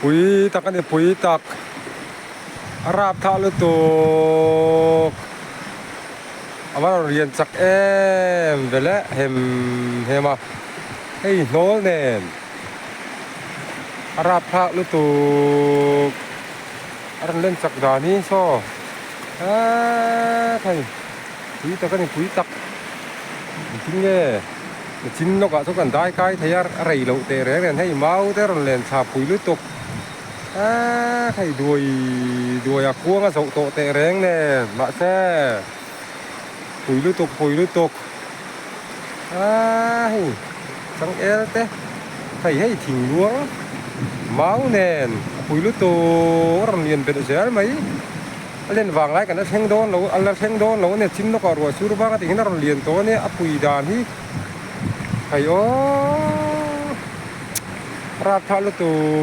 Pui tak a ni pui tak a rap thah lutuk a va rawn rian chak em ve le hem hem a hei hnawl nen a rap thlak lutuk a rawn len chak dan hi saw eeee hei pui tak a ni pui tak engtin nge. Chin lawkah chu kan dai kai thei a, a rei loh teh reng reng hei mau te rawn len thla pui lutuk eee hei duai duai a kuang a zoh tawh teh reng nen mahse pui lutuk pui lutuk eee hei changel te hei hei thing luang mau nen a pui lutuk a rawn lian belh zel mai. A len vang lai kan la thleng dawn lo, a la thleng dawn lo a nia, chin lawkah ruah sur vang a tih hian a rawn lian tawh a nia, a pui dan hi hei aw rap thlah lutuk.